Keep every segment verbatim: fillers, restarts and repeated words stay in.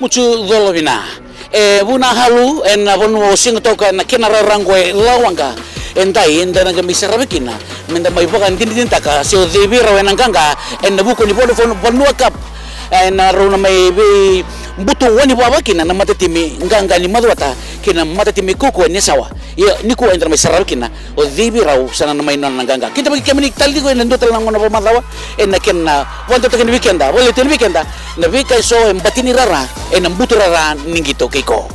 Mucu Colovina. E Vunahalu, ena vanua o Sigatoka, ena kena rara oqo e Lawaqa. E dai, eda na qai mai saravi kina, meda mai vakadinadinataka se o cei vei rau ena qaqa ena vuku ni Vodafone Vanua Cup. Ena rau na mai veibutu wani vava kina na matatimi qaqa ni Macuata kei na matatimi kaukaua ni Yasawa. Ia nikua eda na mai saravi kina o cei vei rau sa na mai nona na qaqa. Kidavaki kemuni tale tiko ena dua tale na gauna vakamacawa ena kena vakadewataki vei keda, vakaleti vei keda na veika eso e bati ni rara ena buturara ni qito kei ko.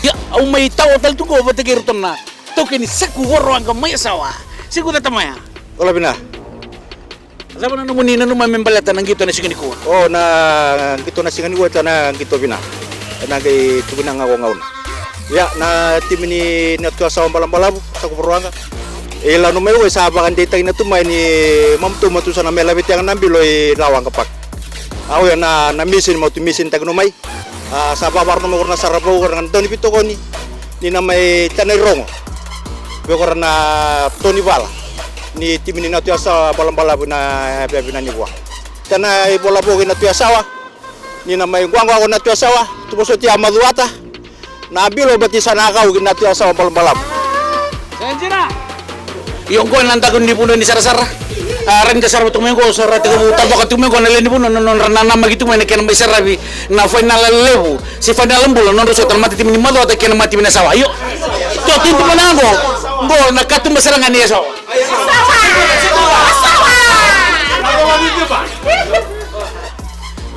Ia, au mai tawa tale tu qo vata kei iratou na taukei ni Saku Vakarauwaqu mai Yasawa. Saku, cata mai ya. Colovina. Cava na nomuni nanuma me baleta na qito ena siga nikua? O, na qito na siga nikua, e tale na qito vina. Ena qai tukuni ga qo gauna. Ia, na timi ni Natu Yasawa Balabalavu, Saku Vakarauwaqu. E lako mai, au sa vakadeitaki na tu mai ni mamutu, mamutu sa na mai laveti ga na bilo i Lawaqa Park. Au ia na, na mission, mamutu mission taki no mai. A, sa vakarau mai o ira na saravou, o ira na dauniveitokoni ni na mai tana irogo vei ira na tonivala ni timi ni Natu Yasawa Balabalavu na yavi ni vua. Tana ivola vou ki Natu Yasawa ni na mai quaqua ko Natu Yasawa, tu vosoti a Macuata. Na bilo bati sa na kau ki Natu Yasawa Balabalavu. Sa dina. Io, qo na daku ni vanua ni sarasara. A, ra ni da sarava tu mai qo, sa ra tekivu tavoka tu mai qo na lewe ni vanua, na nodra nanamaki tu mai na kena mai saravi na fainala levu se fainala bula, nodra sota na matatimi ni Macuata kei na matatimi ni Yasawa. Io. Io, tu tu mai na qo. Qo na katuba sara ga ni Yasawa.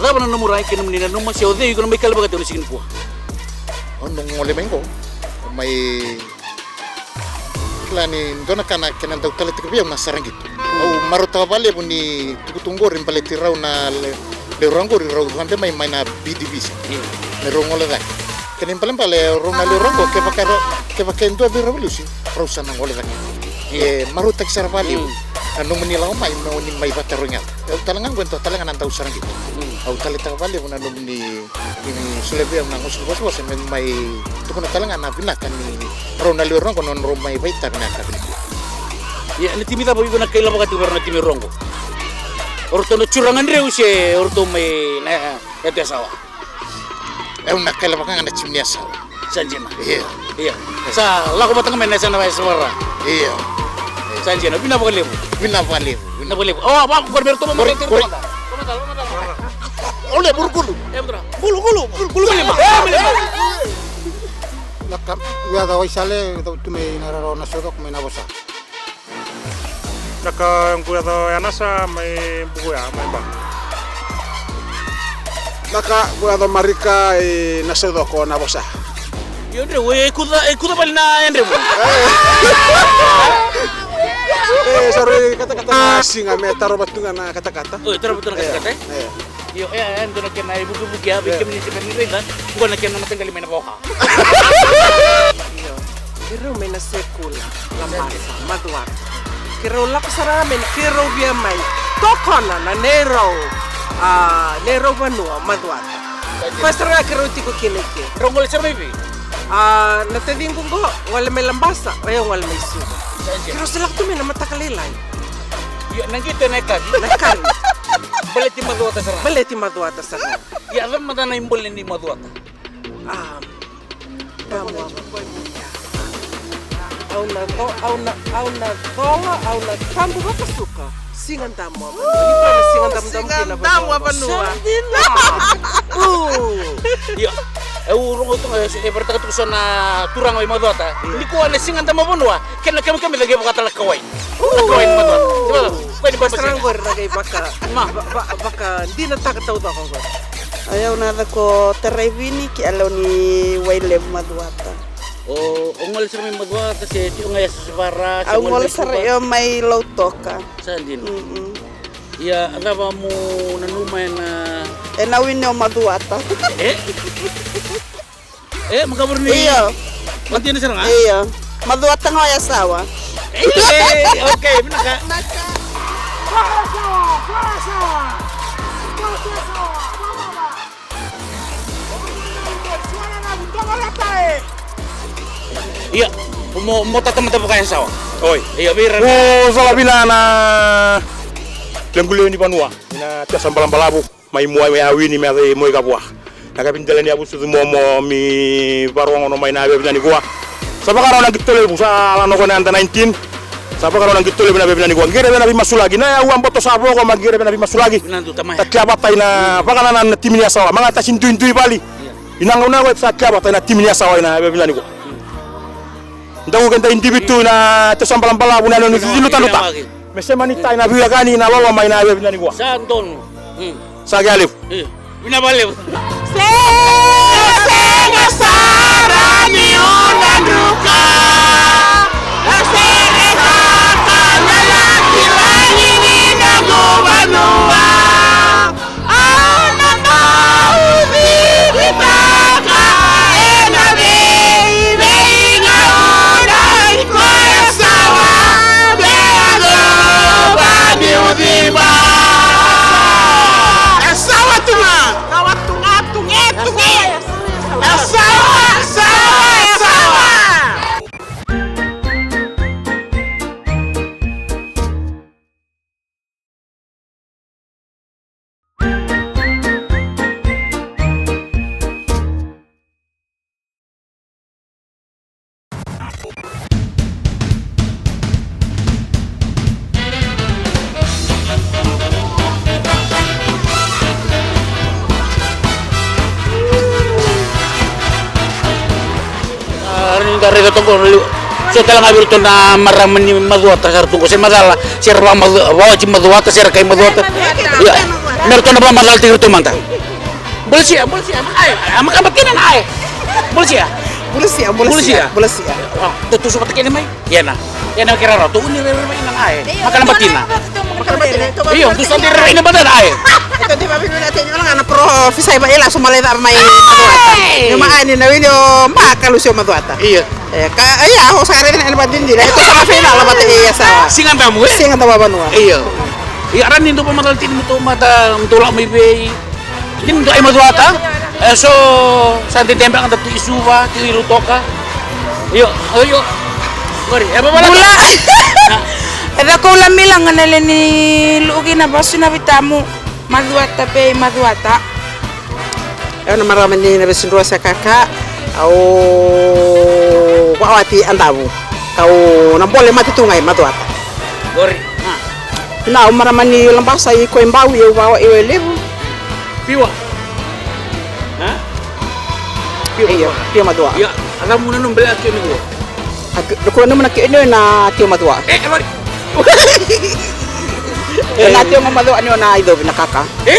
Cava na nomu rai kei na nomuni nanuma se o cei iko na mai kailavaka tu ena siga nikua? Au na gole mai qo, mai kila ni dua na ka na kena dau taleitaki vei au na sara qito. Au marautaka vakalevu ni tukutuku qori baleti rau na le, lewe rau qori rau cabe mai, mai na B division. Io. Me rau gole cake. Kena ibalebale rau na lewe rau qo, kevaka rau, kevaka e dua vei rau valusi, rau sa na gole cake. Io. E marautaki sara vakalevu. Mm. Na nomuni lako mai, mo ni mai vakatarogi au. Au tale ga qo e dua tale ga na dau sara qito. Mm. Au taleitaka vakalevu na nomuni ni solia vei au na gauna ni vosavosa me mai tukuna tale ga na vinaka ni rau na lewe rau qo na nodrau mai vakaitavi na yakavi nikua. Ia, na timi cava iko na kailavaka tiko vei ira na timi rau qo? O ratou na Turaga Dreu se o ratou mai na Natu Yasawa? Au na kailavaka ga na timi ni Yasawa. Sa dina. Io. Io. Sa lako vata ga mai na yasana vakayasawa ra. Io. Sa dina, vinaka vakalevu. Vinaka vakalevu. Vinaka vakalevu. O, a, va, qori me ratou mai, qori, qori. Qori, qori. Qori, qori. Qori, qori. Qori, qori. Qori, qori. Na ka, au yaca o Waisale, au tu mai na rarawa na Saucoko mai Navosa. Na ka, au yaca o Yanasa mai Bukuya mai Ba. Na ka, au yaca o Marika i na Saucoko Navosa. Io, Dreu, e kuca, e kuca vale na yadreva. E, sorry, katakata na siga me tarova tu ga na katakata. O, e tarova tu ga na katakata, e? E. Io, e, e, dua na kena ivukivuki ya vei kemuni se bera ni raica. Qo na kena mataqali mai Navosa. Io. Keirau mai na Sekula, Labasa, Macuata. Keirau lako sara ga mai, keirau via mai tokona na neirau, a, neirau vanua, Macuata. Koya sara ga keirau tiko kina i ke. Drau gole sara mai vei? A, na taciqu qo gole mai Labasa, o yau gole mai Suva. Keirau se lako tu mai na mataka lailai. Io, na qito ena yakavi. Na yakavi. Baleti Macuata sara. Baleti Macuata sara. Ia, cava mada na ibole ni Macuata? A, damu a vanua. Au na co-, au na, au na cola, au na tabu vakasuka. Siga Damu a vanua. Ni ko na siga damudamu kina vanua. Sa dina. Io. Au rogo tu ga e vakaraitaka tiko so na turaga mai Macuata. Ni ko na siga damu a vanua. Kena kemikemi cake vakatala kawai. Kawai ni Macuata. Kawai ni Macuata. Sara qori na qai vaka, va-, va-, vakadinataka taucoko qori. O yau na yaca ko Taraivini, ke yalewa ni Wailevu, Macuata. O, o gole sara mai Macuata se tiko ga e Yasayasa Vara, se gole mai Suva? Au gole sara, io, mai Lautoka. Sa dina. Mm-mm. Ia, cava mo nanuma ena, ena wini o Macuata? E? E, makavuri ni. Io. Macuata sara ga? Io. Macuata ga o Yasawa. E, okay, vinaka. Vinaka. Ia, mo, mo tatamata vakayasawa. Oi. Ia, vei ira. Mo sola vina na lequ lewe ni vanua. Ina tiasa balabalavu. Mai mua, mai a wini, mai a cei, moi ka vua. Na ka vei dela ni yavu sucu momo mi varogono mai na vevina ni kua. Sa vakarau na qito levu sa lano ko na under nineteen. Sa vakarau na qito levu na vevina ni kua. Qere vei na veimasulaki na yau a boto sa voko ma qere vei na veimasulaki. Ta kia vata ina vakanananu na timi ni Yasawa. Maga tasi duidui vali. Ina gauna ko sa kia vata ina timi ni Yasawa ina vevina ni kua. Dau ke dai divitu ina te sa balabalavu na nonu cici lutaluta. Me sema ni tai na viwekani na loloma ina vevina ni kua. Sa donu. Sa kia levu. Vinaka vakalevu. Sega, sega sara ni o na druka. Sega sara na lagilagi ni noqu vanua. Au na dau cicivaka ena veiveigauna i koya sawa me yacova ni uciva. E sawa tu ga. Sawa tu ga, tu ga, tu ga. E sawa, sawa, sawa. A, ni da raica toqo, so tale ga vei iratou na marama ni Macuata, sa ra tu qo se macala, se ra vakawati Macuata, se ra kai Macuata. Ia, me ratou na vakamacala tiko iratou mada. Bulasia, bulasia, ai, a maka batina na ai. Bulasia. Bulasia, bulasia, bulasia. Tou tu so vata kece mai. Ia na. Ia na kera ratou ni rere mai na ai. Maka na batina. Io, tu sa de rere na batina ai. Tou de vavina na teni, ola ga na pro fisai ba ela so malai cava mai Macuata. Ni ma ai ni na wini o ma kalusi o Macuata. Io. E, ka, ia, o sa rere na ena badindira. E, tou sa fai na lava te ia sa. Siga damu, e? Siga damu a vanua. Io. Ia, rani dou vamacala tini mo tou mata, mo tou lako mai vei. Kina dua i Macuata. E so sa dede beka da tu i Suva, tu i Lautoka. Io, io. Qori, e vavala. Bula. E cakau lamila ga na le ni luki na vasu na vitamu. Macuata pe i Macuata. E na marama ni na vesidrua se kaka. Au vakawati a davu. Kau na bole mate tu ga i Macuata. Qori. Na, au marama ni Labasa i Koibau, i au vao, i au e levu. Piwa. Ha? Piwa. Io, Piwa Macuata. Ia, a cava mu nanuma bale a Piwa Macuata? A Piwa, na kua nanuma na Piwa Macuata. E, e vari. E na Piwa Macuata ni o na icovi na kaka. E?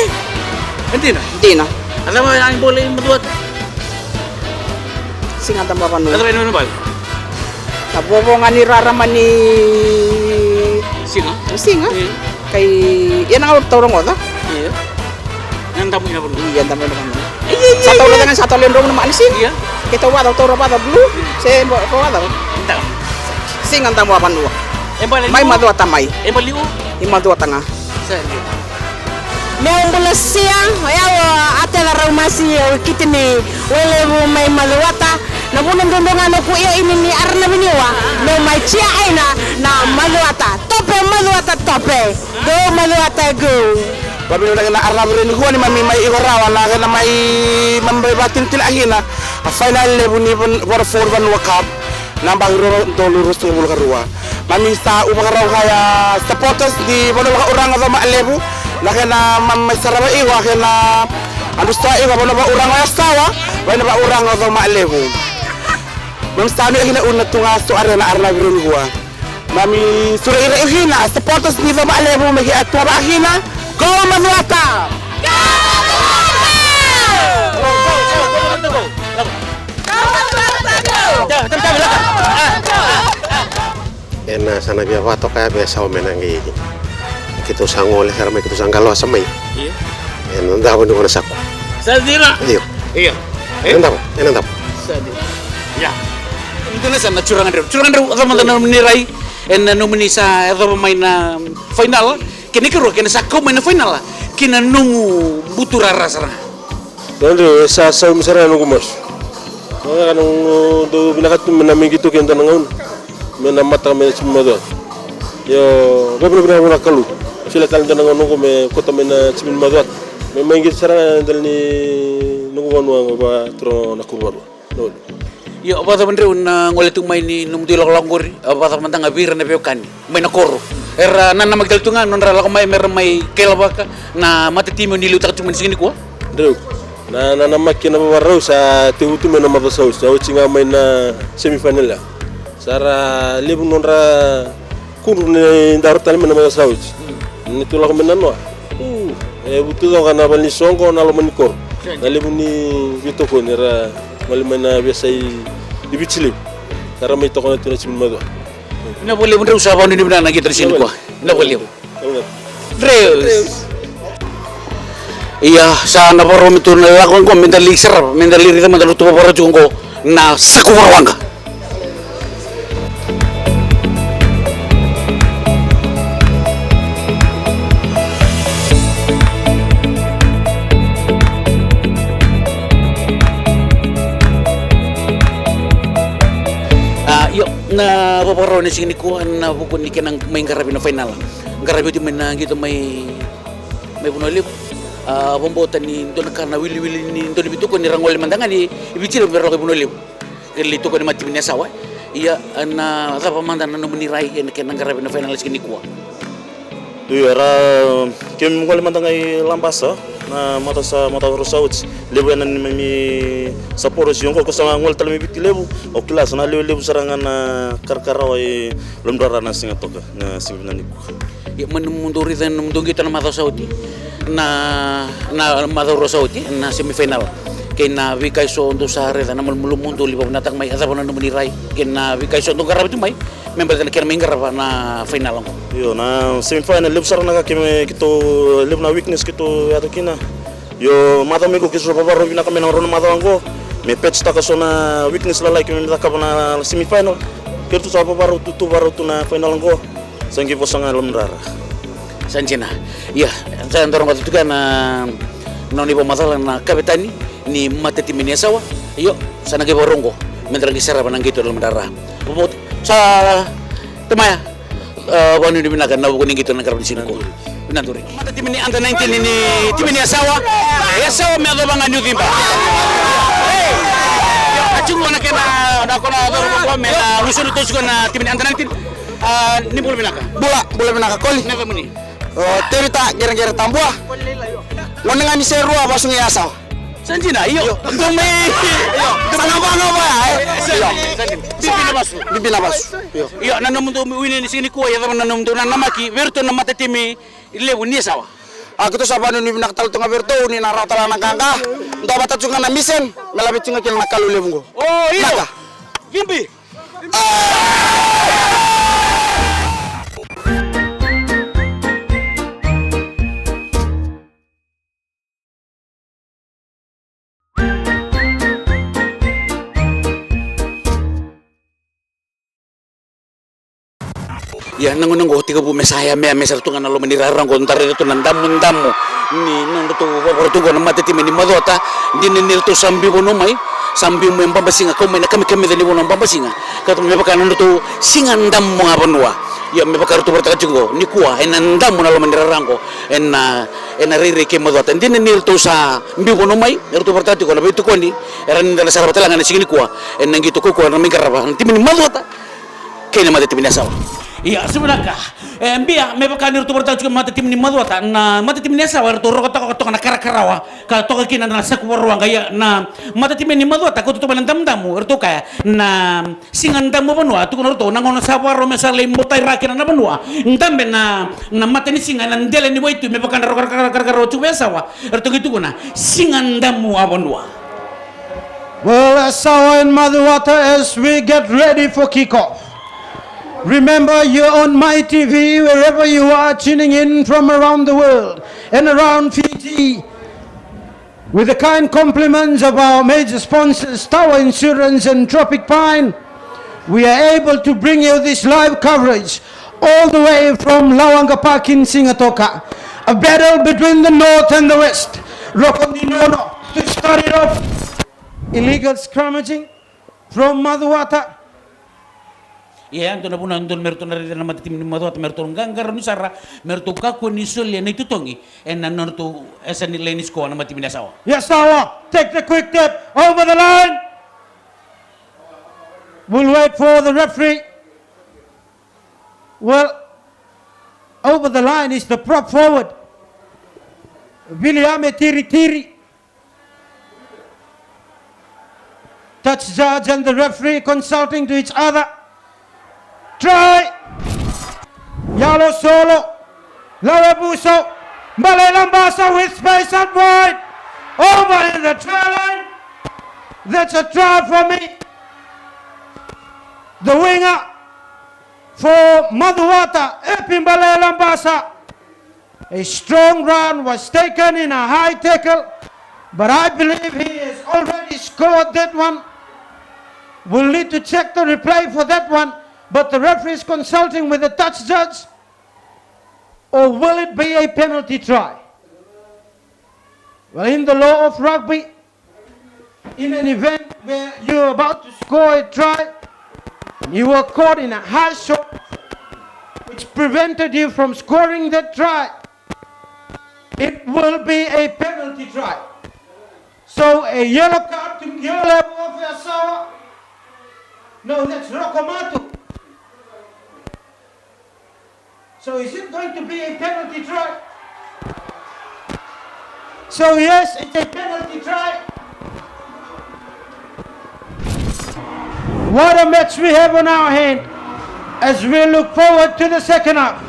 E dina? Dina. A cava ya ni bole i Macuata? Siga da mavanua. A cava ya ni bole? Na vovo ga ni rarama ni siga. Siga. Kai ia na gauna taura goca. Ia. Ia damu ina vanua. Ia damu ina vanua. Sa taura cega sa taura ledromu na ma'a ni siga. Ia. Ke tau vaca, taura vaca bulu. Se vaca. Siga damu a vanua. Mai Macuata mai. E baliu. I Macuata ga. Sa liu. Meu bulasia, o yau o Atela Raumasi, au kiti ni Welevu mai Macuata. Na vuna dudu ga noqu io ini ni aranavi ni ua, meu mai tia aina na Macuata. Tope Macuata tope. Go Macuata go. Vavinavinaka na aranavi ni ua ni mami mai iko rawa na kena mai mami mai vatinitini akina a fainali levu ni Vodafone Vanua Cup. Na baki rua na udolu ruasagavulu ka rua. Mami sa u vakarau kaya supporters ni vanua vakauraga Coma Levu. Na kena mami mai sarava iko a kena adusa iko vanua vakauraga o Yasawa. Vanua vakauraga Coma Levu. Mami sa nuia kina una tu ga so arena arena viro ni ua. Mami sura ira iko kina a supporters ni Coma Levu me ki a tuava kina. Go Macuata! Ena sa na via vakatoka ya vei Yasawa me na qai keitou sa gole sara mai keitou sa qalosa mai. Ena davo ni kona sako. Sa dina. Io. Io. Ena davo, ena davo. Sa dina. Ia. Ena sa na turaga dreu, turaga dreu, cava mada na nomuni rai ena nomuni sa yacova mai na fainala. Kena ikarua kena sa kau mai na fainala kina nomu buturara sara ga. Nodra e sa saumi sara ga noqu masu. Ka noqu dau vinakata tu me na mai qito keda na gauna me na mataka mai na timi ni Macuata. Io, vakavinavinaka vua na Kalou. Sila tale dua na gauna oqo me kauta mai na timi ni Macuata me mai qito sara ga dela ni Vanua ga vakaturaga na Kuruvarua. Io, vakacava drau na gole tu mai ni nomudou ilakolako qori, a, vakacava mada ga vei ira na veiwekani mai na koro? Era nanamaki tale tu ga nodra lako mai mera mai kailavaka na matatimi oni liutaka tu mai na siga nikua? Drau. Na nanamaki na vavarau sa tevu tu mai na macawa sa oti, sa oti ga mai na semifinal ya. Sa ra levu nodra kudru ni daro tale mai na macawa sa oti. Ni tu lako mai na noa. U, e vutu coqa na vale ni soqo na loma ni koro. Na levu ni veitokoni era gole mai na veiyasai i Viti Levu. Sa ra mai tokona tu na timi ni Macuata. Vinaka vakalevu drau, sa vakanuinui vinaka na qito ni siga nikua. Vinaka vakalevu. Drau. Ia, sa na vakarau me tu na lako oqo, me da lai sarava, me da lai raica mada na nodratou vakarau tiko oqo na Saku Vakarauwaqa. A, io, na vakavakarau ena siga nikua ena vuku ni kena mai qaravi na fainala. Qaravi oti mai na qito mai, mai Vanua Levu. A, vakabauta ni dua na ka na wiliwili ni dua na veitokoni ni ra gole mada ga ni Viti Levu me ra lako i Vanua Levu. Kena lai tokoni matatimi ni Yasawa. Ia, na cava mada na nomuni rai ena kena qaravi na fainala siga nikua? Io, era, keimami gole mada ga i Labasa na macawa sa, macawa rua sa oti. Levu na neimami supporters, io, qo ko sa gole tale mai Viti Levu. Au kila sa na levu, levu sara ga na karakarawa e Lomidrara na siga toka, na siga vinaka nikua. Ia, mai na nomudou raica, na nomudou qito na macawa sa oti, na, na macawa rua sa oti, na semifinal. Kei na veika eso dou sa raica na malumalumu dou lai vakavinavinakataka mai, a cava na nomuni rai kei na veika eso dou qaravi tu mai me baleta na kena mai qarava na fainala oqo? Io, na semifinal, levu sara na ka keimami, keitou, levu na weakness keitou yaco kina. Io, macawa mai qo keitou sa vakarau vinaka mai na rua na macawa oqo me patch taka so na weakness lalai keimami cakava na semifinal. Keitou sa vakarau tu, tu vakarau tu na final oqo. Sa qai vosa ga e Lomidrara. Sa dina. Ia, sa da rogoca tu kea na, na nona ivakamacala na kavetani ni matatimi ni Yasawa. Io, sa na qai vakarau oqo me da qai sarava na qito e Lomidrara. Sa, tamaya, e, vakanuinui vinaka ena vuku ni qito na qaravi ni siga nikua. Vinaka duri. Matatimi ni under nineteen ni timi ni Yasawa. Yasawa me yacova ga ni uciba. Ei! A tiko na kena, na kona cauravou me na lusu na tosi ko na timi ni under nineteen. A, ni bula vinaka. Bula, bula vinaka, Koli. Na yacamuni? O Tevita Qereqere Tabua. Gone ga ni Serua, vasu ga i Yasawa. Sa dina, io. Io. Dou mai. Io. Sa na vaka ga vaya, e? Sa dina, sa dina. Bibi na vasu. Bibi na vasu. Io. Io, na nomudou wini ni siga nikua, ia cava na nomudou nanamaki vei iratou na matatimi levu ni Yasawa? A, keitou sa vakanuinui vinaka tale tu ga vei iratou ni na rawa tale ga na qaqa. Dua vata tu ga na mission me laveti ga kina na Kalou levu qo. O, io. Vinaka. Bibi. Ia, na gauna oqo tekivu me sa yameyame sara tu ga na loma ni rara oqo, da raica tu na damudamu ni nodratou vakavakarau tu oqo na matatimi ni Macuata. Dina ni ratou sa biu vanua mai, sa biu mai Babasiga, kau mai na kamikamica ni vanua Babasiga. Ka tu me vaka na nodratou siga damu a vanua. Ia, me vaka ratou vakaraitaka tiko oqo, nikua ena damu na loma ni rara oqo, ena, ena rairai kei Macuata. Dina ni ratou sa biu vanua mai, eratou vakaraitaka tiko na veitokoni era ni da na sarava tale ga ena siga nikua, ena qito kaukaua era na mai qarava na timi ni Macuata kei na matatimi ni Yasawa. Ia, sa vinaka. E, Bia, me vaka ni ratou vakaraitaka tiko na matatimi ni Macuata, na matatimi ni Yasawa eratou rokataka toka na karakarawa ka toka kina na Saku Vakarauwaqa. Ia, na matatimi ni Macuata, kauta tu mai na damudamu, eratou kaya na siga damu a vanua, tukuna ratou na gauna sa vakarau me sa lai botaira kina na vanua, dabe na, na matanisiga ena dela ni waitui me vaka na rokarakaraka tiko vei Yasawa. Eratou qai tukuna siga damu a vanua. Well, Yasawa and Macuata, as we get ready for kickoff, remember you're on My T V, wherever you are tuning in from around the world and around Fiji. With the kind compliments of our major sponsors, Tower Insurance and Tropic Pine, we are able to bring you this live coverage all the way from Lawanga Park in Sigatoka. A battle between the north and the west. Roko ni Nono to start it off. Illegal scrummaging from Macuata. Ia, e dua na vuna dodonu me ratou na raica na matatimi ni Macuata, me ratou qaqarauni sara, me ratou kakua ni solia na itotogi ena nodratou yasa ni laini sikoa na matatimi ni Yasawa. Yasawa take the quick tap over the line. We'll wait for the referee. Well, over the line is the prop forward, Viliame Tiritiri. Touch judge and the referee consulting to each other. Try! Yalo Solo. Lawe Buso. Bale Labasa with space and wide. Over in the try line. That's a try for me. The winger for Macuata, Epi Bale Labasa. A strong run was taken in a high tackle, but I believe he has already scored that one. We'll need to check the replay for that one, but the referee is consulting with the touch judge. Or will it be a penalty try? Well, in the law of rugby, in an event where you're about to score a try, you were caught in a high shot, which prevented you from scoring that try, it will be a penalty try. So a yellow card to Yellow Level of Yasawa. No, that's Rokomatu. So is it going to be a penalty try? So yes, it's a penalty try. What a match we have on our hand as we look forward to the second half.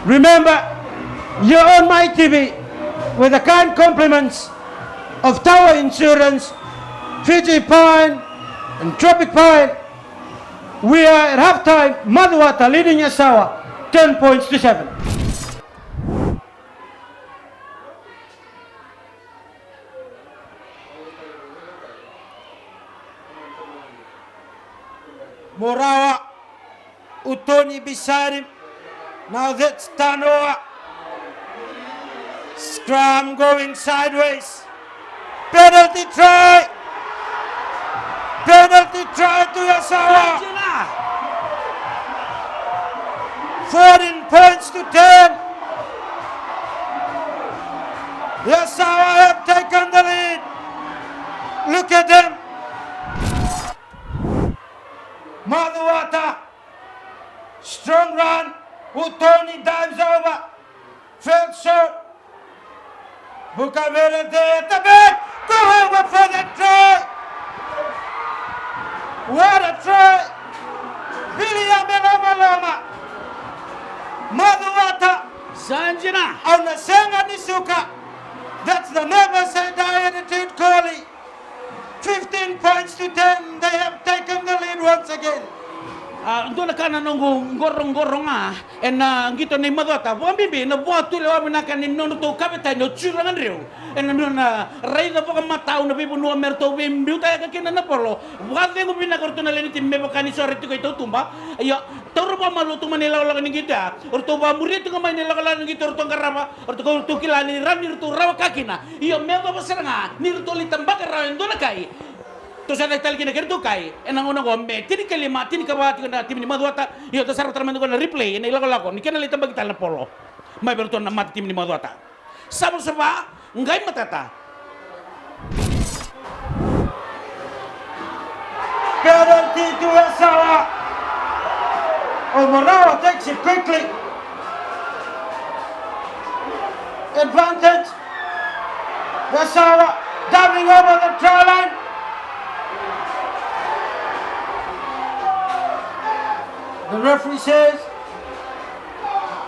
Remember, you're on my T V with the kind compliments of Tower Insurance, Fiji Pine, and Tropic Pine. We are at half time, Macuata leading Yasawa ten points to seven. Morawa, Utoni beside him. Now that's Tanoa. Scrum going sideways. Penalty try! Penalty try to Yasawa! Fourteen points to ten. Yasawa have taken the lead. Look at them. Macuata. Strong run. Utoni dives over. Fell short. Bukavere there at the back. Go over for the try. What a try. Viliame Lomaloma. Macuata. Sa dina. Au na sega ni suka. That's the never say die attitude, Koli. Fifteen points to ten, they have taken the lead once again. A, dua na ka na noqu qoroqoro ga ena qito nei Macuata, vakabibi na vakatulewa vinaka ni nodratou kavetani o Jura Gadreu ena nona raica vakamatau na veivanua me ratou veibiutaka kina na polo. Vakacegu vinaka o ratou na lewe ni timi me vaka ni so era tiko i tautuba. Ia, taura vakamalua tu mai na ilakolako ni qito ya. O ratou vakamuria tu ga mai na ilakolako ni qito, o ratou qarava. O ratou, o ratou kila ni rawa ni ratou rawa ka kina. Io, me yacova sara ga ni ratou lai tabaka rawa e dua na kai. Tou sa caka tale kina kei ratou kai ena gauna oqo me tinikalima tinikava tiko na timi ni Macuata. Io, tou sa rawata mada qo na replay ena ilakolako ni kena lai tabaki tale na polo mai vei ratou na mata timi ni Macuata. Savasava, qai matata. Penalty to Yasawa. Oh, Morawa takes it quickly. Advantage. Yasawa diving over the try line. The referee says,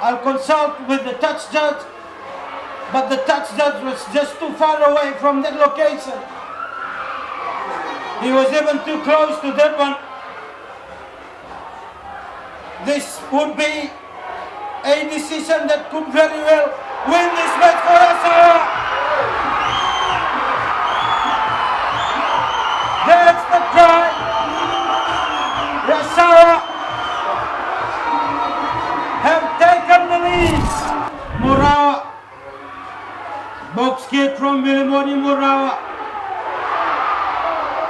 "I'll consult with the touch judge." But the touch judge was just too far away from that location. He was even too close to that one. This would be a decision that could very well win this match for Yasawa. That's the try. Yasawa have taken the lead. Morawa. Box kick from Vilimoni Morawa.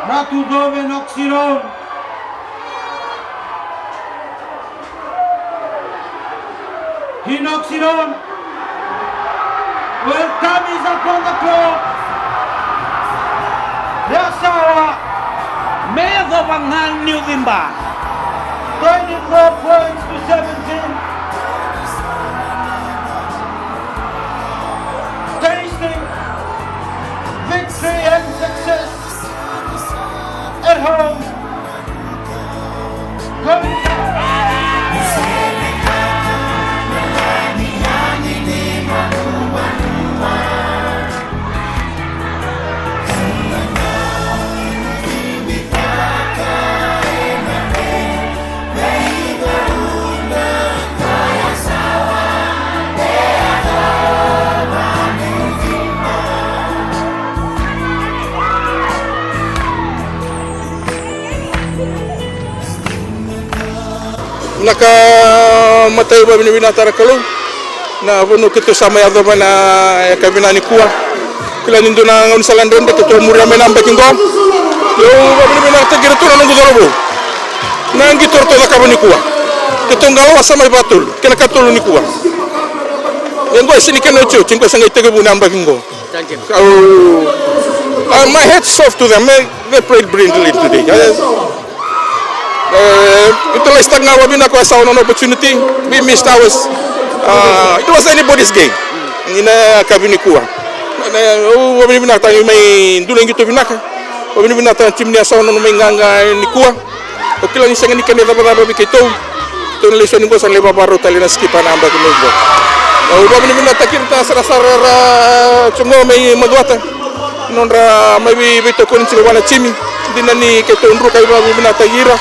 Ratu Dove knocks it on. He knocks it on. Well, time is up on the clock. Yasawa. Me yacova ga niu ciba. Twenty-four points to seventeen. Tasting victory and success at home. Vinaka, matai, vavinavinakataka na Kalou. Na vanua keitou sa mai yacova na yakavi nikua. Kila ni dua na gaunisala dredre keitou a muria mai na yabaki qo. Au vavinavinakataki iratou na noqu cauravou. Na qito ratou cakava nikua. Keitou qalo wasa mai vakatolu, kena katolu nikua. E qo e sega ni kena iotioti, e qo sa qai tekivu na yabaki qo. Thank you. Au, uh, my hats off to them. They, they played brilliantly today. Uh, uh, utilize-taka ga vakavinaka o Yasawa na nona opportunity. We missed ours. Uh, it was anybody's game. Ni na yakavi nikua. Na, au vavinavinakataka ni mai dua na qito vinaka. Vavinavinakataka na timi ni Yasawa na nona mai qaqa nikua. Au kila ni sega ni kena icavacava vei keitou. Keitou na lesu yani qo, sa na lai vavarau tale na skipa na yabaki mai qo. Au vavinavinakataka ira na sarasara era tiko qo mai Macuata. Nodra mai vei, veitokoni tiko vua na timi. Dina ni keitou druka, au vavinavinakataki ira.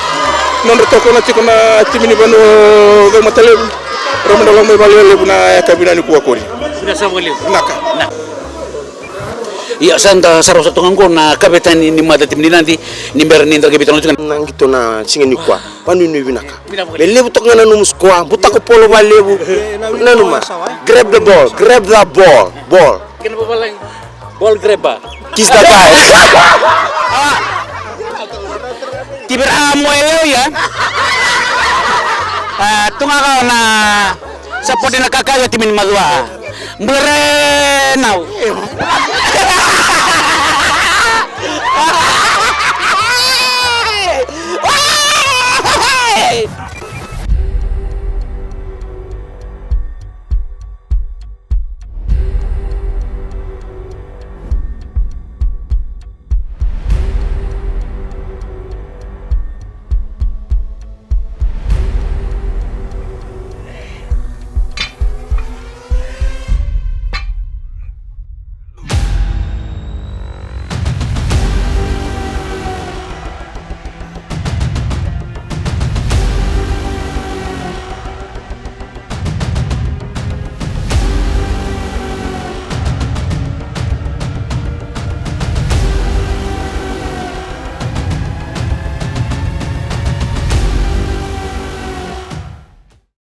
Nodra tokona tiko na timi ni vanua o Caumatalevu. Rau mai na lako mai vakalevu na yakavi nikua qori. Vinaka. Ia, sa da sarava sara toka qo na kavetani ni matatimi ni Nadi, ni bera ni da qai veitalanoa tiko. Na qito na siga nikua. Vanuinui vinaka. Me levu toka ga na nomu score, butako polo valevu. Nanuma. Grab the ball, grab the ball, ball. Kena vavalagi. Ball grabber. Kiss the guy. Tibira mo eleu ya. Ah, tunga ka na Support na kakayo timi ni Macuata. Bula re nau.